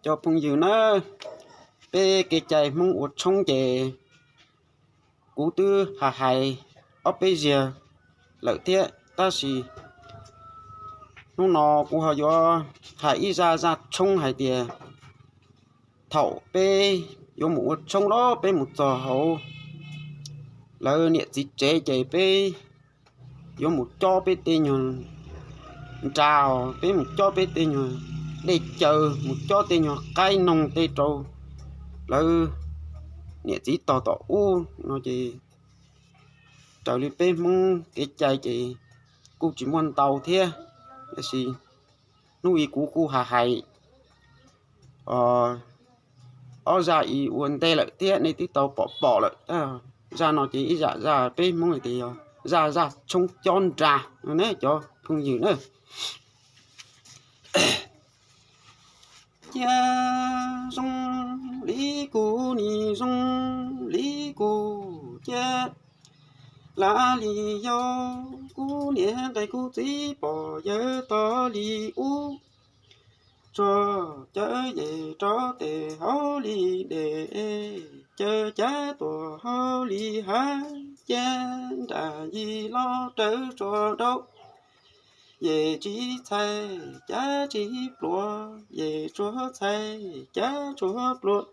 Cov phooj ywg na, peb kev cai Hmoob ua tshoob ces kuv twb hais hais ob peb zaug lawm thiab, tab sis hnub no kuv ho yuav hais ib zaj zaj tshoob hais tias thaum peb yuav mus ua tshoob los peb mus txog hauv lawv niam txiv tsev ces peb yuav mus cob peb tej nyuag nra, peb mus cob peb tej nyuag dej cawv, mus cob tej nyuag qaib noog tej rau lawv niam txiv tog tom ub no ces raws li peb Hmoob kev cai ces kuj tsis muaj ntau thiab, tiam sis hnub ib kuv kuj hais hais ob zaj ib ua ntej lawm thiab nej twb tau pom pom lawm. Zaj no ces ib zaj zaj peb Hmoob hais tias yog zaj zaj tshoob cob nra ne cov phooj ywg na. Cia zoo li kuv nim zoo li kuv cia, lam li yog kuv niam nqis kuv txiv pog yawg tog li ub, tsuas cawv yej rau tes hauv li dej, cawv cav tuam hauv li hav, cia nram yim los raws tsuas daub, yej tsis txhais cav tsis pluav, yej tsuas txhais cav tsuas pluav,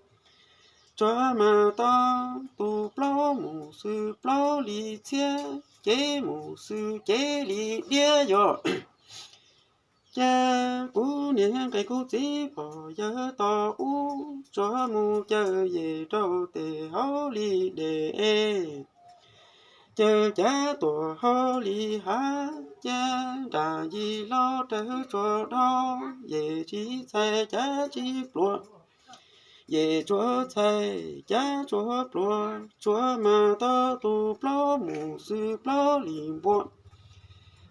tsuas mas tau tus plaub mus xwb plaub li txhiab, cev mus xwb cev li diab yog. Ces kuv niam nqis kuv txiv pog yawg tog ub, tsuas mus cawv yej rau tes hauv li dej, cawv cav tuam hauv li hav, cia nram yim los raws tsuas daub, yej tsis txhais cav tsis pluav, yej tsuas txhais cav tsuas pluav, tsuas mas tau tus plaub mus xwb plaub li npua,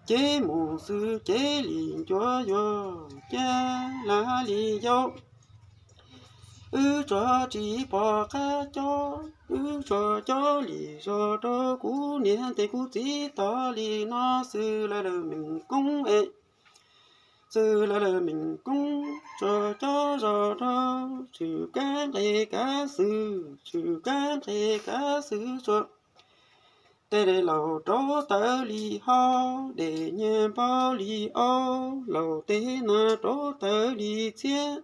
cev mus xwb cev li ncuav yuag, cia lam li yau. Wb tsuas tsis pom qab cob, wb tsuas cob li zog rau kuv niam tes kuv txiv tog li no xwb lawv lawv meem koob es, xwb lawv lawv meem koob tsuas cob zog rau tshwm kab nqe kab xwb, tshwm kab nqe kab xwb tsuas tej laus rau tawv li hau, dej nyiag npau li ob, laus tej na rau tawv li txhiab,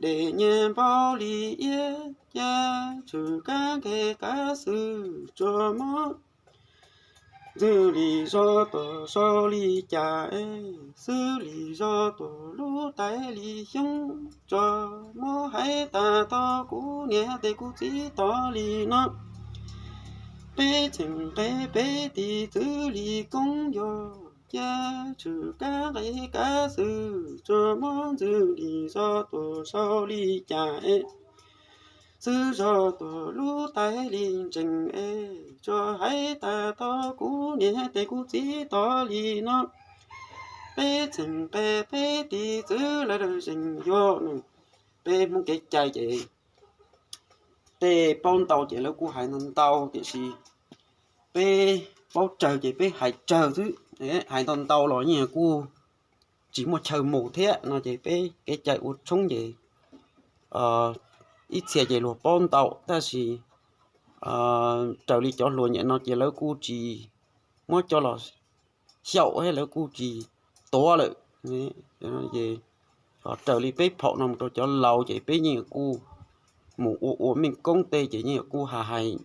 dej nyiag npau li iab, cia tshwm kab nqe kab xwb tsuas mob ntxwg li zog tuam sau li cas es, xwb li zog tuam lub tais li xyoob, tsuas mob hais tas tau kuv niam tes kuv txiv tog li no. Peb txheem nqe peb tis txwv li koob yog, cia tshwm kab nqe kab xwb tsuas mob ntxwg li zog tuam sau li cas es, xwb zog tuam lub tais li ntsees es, tsuas hais tas tau kuv niam tes kuv txiv tog li no. Peb txheem nqe peb tis txwv lawv lawv zeem yog no. Peb Hmoob kev cai ces tej paub ntau ces lawv kuj hais ntau ntau, tiam sis peb paub tsawg ces peb hais tsawg xwb. Hais ntau ntau los yeej kuj tsis muaj chaw mus thiab no ces peb kev cai ua tshoob ces ib txhia ces luag paub ntau tab sis raws li cov hluas nyem no ces lawv kuj tsis muab coj los xyaum thiab lawv kuj tsis tuav lawm. Raws li peb phaum no mus rau cov laus ces peb yeej kuj mus ua ua meej koob tej ces yeej kuj hais hais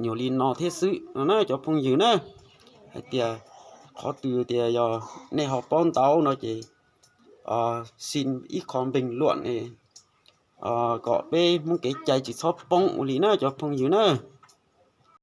nyuag li no thiab xwb no na cov phooj ywg na. Hais tias qhov twg tias yog nej ho paub ntau no ces xin ib qho npeeg luam kom peb Hmoob kev cai tsis txhob poob ua li na cov phooj ywg na.